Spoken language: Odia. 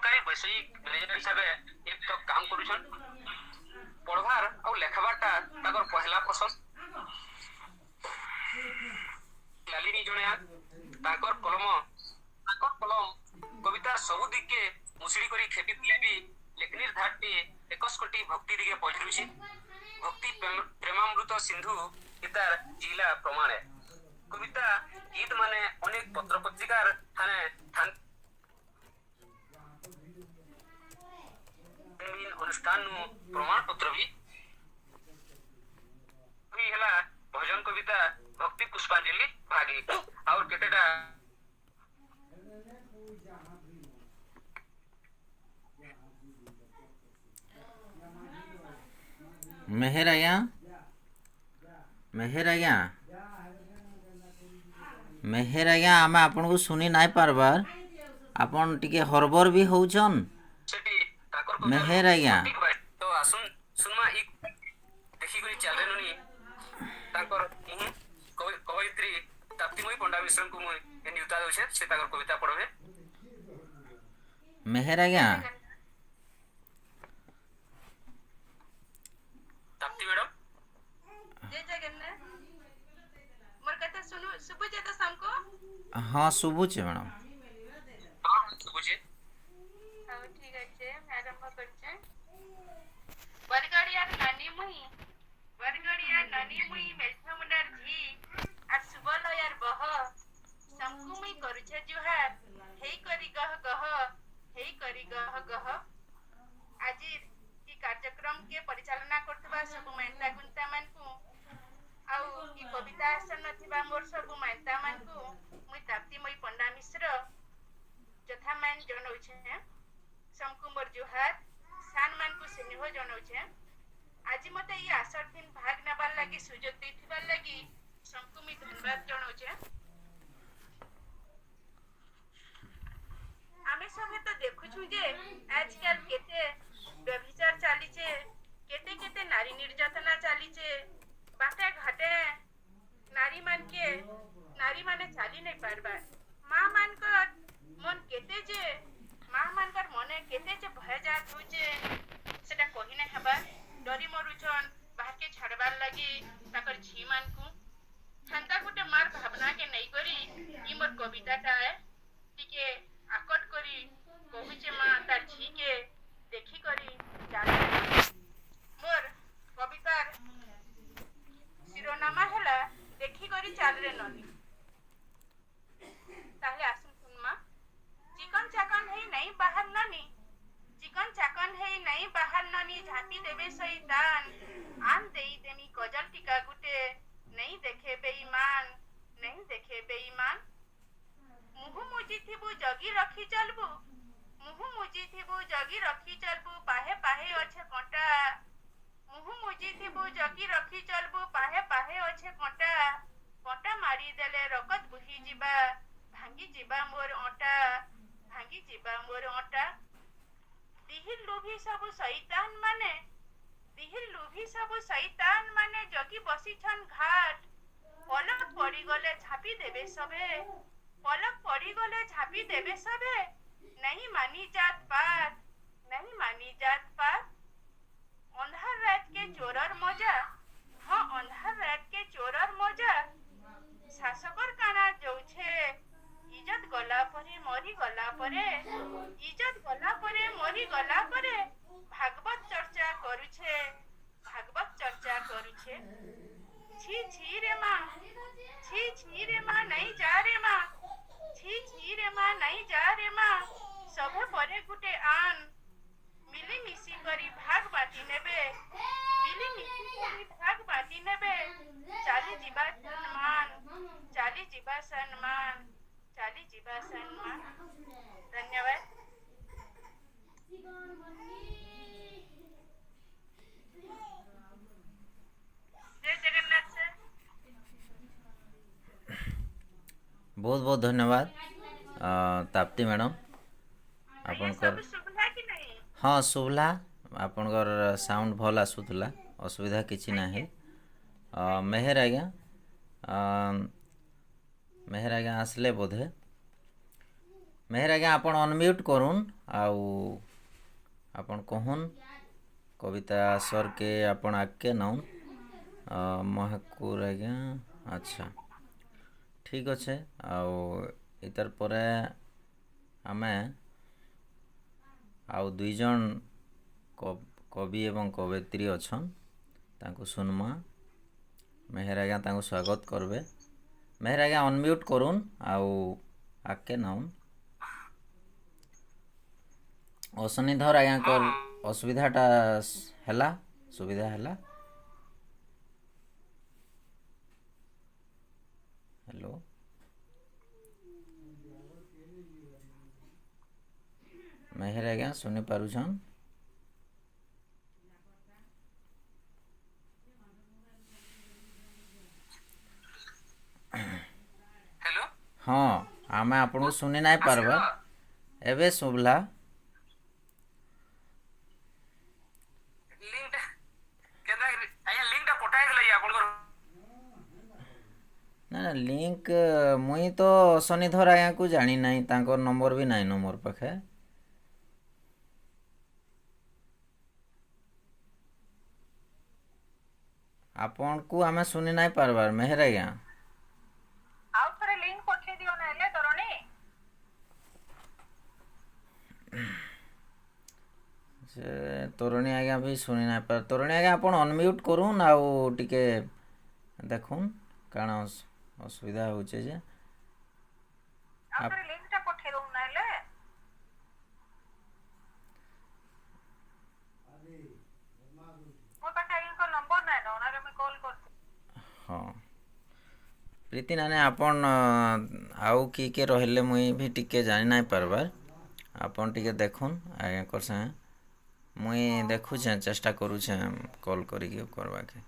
ସହକାରୀ ବୈଷୟିକ ମ୍ୟାନେଜର ହିସାବେ ଏକ ତ କାମ କରୁଛନ୍। ପଢ଼ବାର୍ ଆଉ ଲେଖବାର୍ଟା ତାଙ୍କର ପହେଲା ପସନ୍ଦ। ଲାଲିନୀ ଜଣେ ତାଙ୍କର କଲମ କବିତାର ସବୁ ଦିଗକେ ମୁସିଡ଼ି କରି ଖେପିଥିଲେ ବି ଲେଖନୀର ଧାରଟି ଏକଶ କୋଟି ଭକ୍ତି ଦିଗେ ପହଞ୍ଚୁଛି। ଭକ୍ତି ପ୍ରେମାମୃତ ସିନ୍ଧୁ ତାର ଜିଲା ପ୍ରମାଣେ। କବିତା ଗୀତ ମାନେ ଅନେକ ପତ୍ର ପତ୍ରିକାର ଥାନେ ଅନୁଷ୍ଠାନ ପ୍ରମାଣ ପତ୍ର ବି ହେଲା। ଭଜନ କବିତା ଭକ୍ତି ପୁଷ୍ପାଞ୍ଜଳି ଭାଗି ଆଉ କେତେଟା ମେହେର ଆଜ୍ଞା, ମେହେର ଆଜ୍ଞା, ମେହେର ଆଜ୍ଞା, ଆମେ ଆପଣଙ୍କୁ ଶୁନି ନାଇଁ ପାରବାର୍। ଆପଣ ଟିକେ ହରବର ବି ହଉଛନ୍। ସେଠି ତାଙ୍କର କବିତାର ମେହେର ଆଜ୍ଞା। ସଠିକ ତ ଆସୁନ୍ ସୁନମା ଇ ଦେଖିକରି ଚାଲରେ ନନି। ତାଙ୍କର ମୁହଁ କବୟିତ୍ରୀ ତାପ୍ତିମୟୀ ପଣ୍ଡା ମିଶ୍ରଙ୍କୁ ମୁଇଁ ନିୟୁତା ଦଉଛେ, ସେ ତାଙ୍କର କବିତା ପଢବେ। ମେହେର ଆଜ୍ଞା। ତାପ୍ତି ମ୍ୟାଡମ। ଜୟ ଜଗନ୍ନାଥ। ମୋର କଥା ଶୁଣୁ ଶୁଭୁଛେ ତ ସାମକୁ? ହଁ, ଶୁଭୁଛେ ମ୍ୟାଡ଼ାମ। ହଁ, ଶୁଭୁଛେ। ହଉ, ଠିକ ଅଛି, ଆରମ୍ଭ କରୁଛେ। ବରଗଡ଼ିଆର ନାନୀ ମୁଇଁ, ବରଗଡ଼ିଆ ନାନୀ ମୁଇଁ, ମେଝମୁଣ୍ଡାର ଝି ଆର୍ ସୁବଲୟାର ବହ। ସମକୁ ମୁଇଁ କରୁଛେ ଜୁହାର, ହେଇ କରି ଗହ ଗହ, ହେଇ କରି ଗହ ଗହ। ଆଜି ଇ କାର୍ଯ୍ୟକ୍ରମ କେ ପରିଚାଳନା କରୁଥିବା ସବୁ ମାନ୍ତା ଗୁନ୍ତା ମାନଙ୍କୁ ଆଉ ଇ କବିତା ଆସନ ଥିବା ମୋର ସବୁ ମାନ୍ତା ମାନଙ୍କୁ ମୁଇଁ ତାପ୍ତିମୟୀ ପଣ୍ଡା ମିଶ୍ର ଯଥାମାନ ଜଣାଉଛେ। ସମକୁ ମୋର ଜୁହାର, ସାନ ମାନଙ୍କୁ ସ୍ନେହ ଜଣାଉଛେ। ଆଜି ମତେ ଇ ଆସର ଥିନ୍ ଭାଗ ନେବାର ଲାଗି ସୁଯୋଗ ଦେଇଥିବାର ଲାଗି ସମକୁ ମୁଇଁ ଧନ୍ୟବାଦ ଜଣାଉଛେ। ଆମେ ସଭେ ତ ଦେଖୁଛୁ ଯେ ଆଜକାଲ କେତେ ବ୍ୟଭିଚାର ଚାଲିଛେ, କେତେ କେତେ ନାରୀ ନିର୍ଯାତନା ଚାଲିଛେ। ବାଟେ ଘାଟେ ନାରୀ ମାନକେ ନାରୀ ମାନେ ଚାଲି ନାଇଁ ପାରବାର। ମା ମାନଙ୍କର ମନ କେତେ ଯେ, ମା ମାନଙ୍କର ମନେ କେତେ ଯେ ଭୟ ଜାତ ହଉଛେ, ସେଟା କହି ନାଇଁ ହେବା। ଡରି ମରୁଛନ୍ ବାହାରକେ ଛାଡବାର ଲାଗି ତାଙ୍କର ଝି ମାନଙ୍କୁ। ହେନ୍ତା ଗୋଟେ ମାର ଭାବନା କେ ନେଇକରି ଇ ମୋର କବିତାଟା ଏ। ଟିକେ ଆକଟ କରି କହୁଛେ, ମା ତାର ଝିକେ ଦେଖିକରି ଚାଲେ। ମୋର କବିତାର ଶିରୋନାମା ହେଲା ଦେଖିକରି ଚାଲରେ ନନି। ତାହେଲେ ଆସୁন ଶୁଣମା। ଚିକନ ଚାକନ ହେଇ ନାଇଁ ବାହାର ନନି, ଚିକନ ଚାକନ ହେଇ ନାଇଁ ବାହାର ନନି, ଝାପି ଦେବେ ଶଇତାନ। ଆନ ଦେଇ ଦେମି କଜଲ ଟିକା ଗୁଟେ, ନେଇ ଦେଖେ ବେଇମାନ, ନେଇ ଦେଖେ ବେଇମାନ। ମୁହଁ ମୁଜିଥିବୁ ଜଗି ରଖି ଚଲବୁ, ମୁହଁ ମୁଜିଥିବୁ ଜଗି ରଖି ଚଲବୁ, ପାହେ ପାହେ ଅଛେ କଣ୍ଟା। ମୁହଁ ମୁଜିଥିବୁ ଜଗି ରଖି ଚଲବୁ, ପାହେ ପାହେ ଅଛେ କଣ୍ଟା। କଣ୍ଟା ମାରିଦେଲେ ରକତ ବୁହି ଯିବା, ଭାଙ୍ଗି ଯିବା ମୋର ଅଣ୍ଟା, ଭାଙ୍ଗି ଯିବା ମୋର ଅଣ୍ଟା। ଦିହିର ଲୋଭି ସବୁ ଶୈତାନ ମାନେ, ଦିହିର ଲୋଭି ସବୁ ଶୈତାନ ମାନେ, ଜଗି ବସିଛନ୍ ଘାଟ। ପଲକ ପଡିଗଲେ ଝାପି ଦେବେ ସଭେ, ପଲକ ପଡିଗଲେ ଝାପି ଦେବେ ସଭେ, नहीं मानी जात पात, नहीं मानी जात पात। अंधार रात के चोरर मजा, हाँ, अंधार रात के चोरर मजा ଶାସକର କାଣା ଯଉଛେ। ଇଜତ ଗଲା ପରେ ମରି ଗଲା ପରେ, ଇଜତ ଗଲା ପରେ ମରି ଗଲା ପରେ, ଭାଗବତ ଚର୍ଚ୍ଚା କରୁଛେ, ଭାଗବତ ଚର୍ଚ୍ଚା କରୁଛେ। ଛି ଛି ରେ ମା, ଛି ଛି ରେ ମା, ନାଇଁ ଯା ରେ ମା, ଛି ଛି ରେ ମା, ନାଇଁ ଯା ରେ ମା। ସଭେ ପରେ ଗୁଟେ ଆନ, ମିଳିମିଶି କରି ଭାଗ ବାଣ୍ଟି ନେବେ, ମିଳିମିଶି କରି ଭାଗ ବାଣ୍ଟି ନେବେ। ଚାଲି ଯିବା ସମ୍ମାନ, ଚାଲି ଯିବା ସମ୍ମାନ, ଚାଲି ଯିବା ସମ୍ମାନ। ଧନ୍ୟବାଦ। ଜୟ ଜଗନ୍ନାଥ ସାର୍। ବହୁତ ବହୁତ ଧନ୍ୟବାଦ ତାପ୍ତି ମ୍ୟାଡ଼ାମ। ଆଜ୍ଞା। ଆପଣଙ୍କର ସବୁ ଶୁଭିଲା କି ନାହିଁ? ହଁ, ଶୁଭଲା। ଆପଣଙ୍କର ସାଉଣ୍ଡ ଭଲ ଆସୁଥିଲା, ଅସୁବିଧା କିଛି ନାହିଁ। ମେହେର ଆଜ୍ଞା, ମେହେର ଆଜ୍ଞା ଆସିଲେ ବୋଧେ। ମେହେର ଆଜ୍ଞା, ଆପଣ ଅନମ୍ୟୁଟ୍ କରୁନ୍ ଆଉ ଆପଣ କହୁନ୍। କବିତା ସରକେ ଆପଣ ଆଗକେ ନଉନ୍। ମହାକୁର ଆଜ୍ଞା, ଆଚ୍ଛା, ଠିକ୍ ଅଛେ। ଆଉ ଇତାର ପରେ ଆମେ ଆଉ ଦୁଇ ଜଣ କବି ଏବଂ କବୟିତ୍ରୀ ଅଛନ୍, ତାଙ୍କୁ ଶୁନମା। ମେହେର ଆଜ୍ଞା ତାଙ୍କୁ ସ୍ୱାଗତ କରବେ। ମେହେର ଆଜ୍ଞା, ଅନମ୍ୟୁଟ୍ କରୁନ୍ ଆଉ ଆଗକେ ନଉନ୍। ଅଶନିଧର ଆଜ୍ଞାଙ୍କର ଅସୁବିଧାଟା ହେଲା, ସୁବିଧା ହେଲା। ହ୍ୟାଲୋ ମେହେର ଆଜ୍ଞା, ଶୁନି ପାରୁଛନ୍? ହ୍ୟାଲୋ। ହଁ, ଆମେ ଆପଣଙ୍କୁ ଶୁନି ନାଇଁ ପାରବା। ଏବେ ଶୁଭଲା। ଲିଙ୍କଟା କେନ୍ତା ଆଜ୍ଞା, ଲିଙ୍କଟା ପଠାଇଦେଲେ ଆପଣଙ୍କର? ନା ନା, ଲିଙ୍କ ମୁଇଁ ତ ଶନିଧର ଆଜ୍ଞାକୁ ଜାଣି ନାହିଁ, ତାଙ୍କର ନମ୍ବର ବି ନାଇଁନ ମୋର୍ ପାଖେ। ଆପଣଙ୍କୁ ଆମେ ଶୁନି ନାଇଁ ପାରବାର୍ ମେହେର ଆଜ୍ଞା। ଆଉ ଥରେ ଲିଙ୍କ ପଠେଇ ଦିଅ ନହେଲେ ତରଣୀ। ସେ ତରଣୀ ଆଜ୍ଞା ବି ଶୁଣି ନାଇଁ ପାର। ତରଣୀ ଆଜ୍ଞା, ଆପଣ ଅନମ୍ୟୁଟ୍ କରୁନ୍ ଆଉ ଟିକେ ଦେଖୁନ୍ କାଣା ଅସୁବିଧା ହଉଛେ ଯେ। ଆଉ ଥରେ ଲିଙ୍କଟା ପଠେଇ ଦଉନ ନହେଲେ। ମୋ ପାଖେ ଆଜ୍ଞାଙ୍କ ନମ୍ବର ନାଇଁ ନ, ନହେଲେ ମୁଇଁ କଲ୍ କରିଥିଲି। ହଁ ପ୍ରୀତି ନାନୀ, ଆପଣ ଆଉ କିଏ କିଏ ରହିଲେ ମୁଇଁ ବି ଟିକେ ଜାଣି ନାଇଁ ପାରବାର୍। ଆପଣ ଟିକେ ଦେଖୁନ୍ ଆଜ୍ଞାଙ୍କର ସାଙ୍ଗେ। ମୁଇଁ ଦେଖୁଛେଁ, ଚେଷ୍ଟା କରୁଛେଁ କଲ୍ କରିକି କରବାକେ।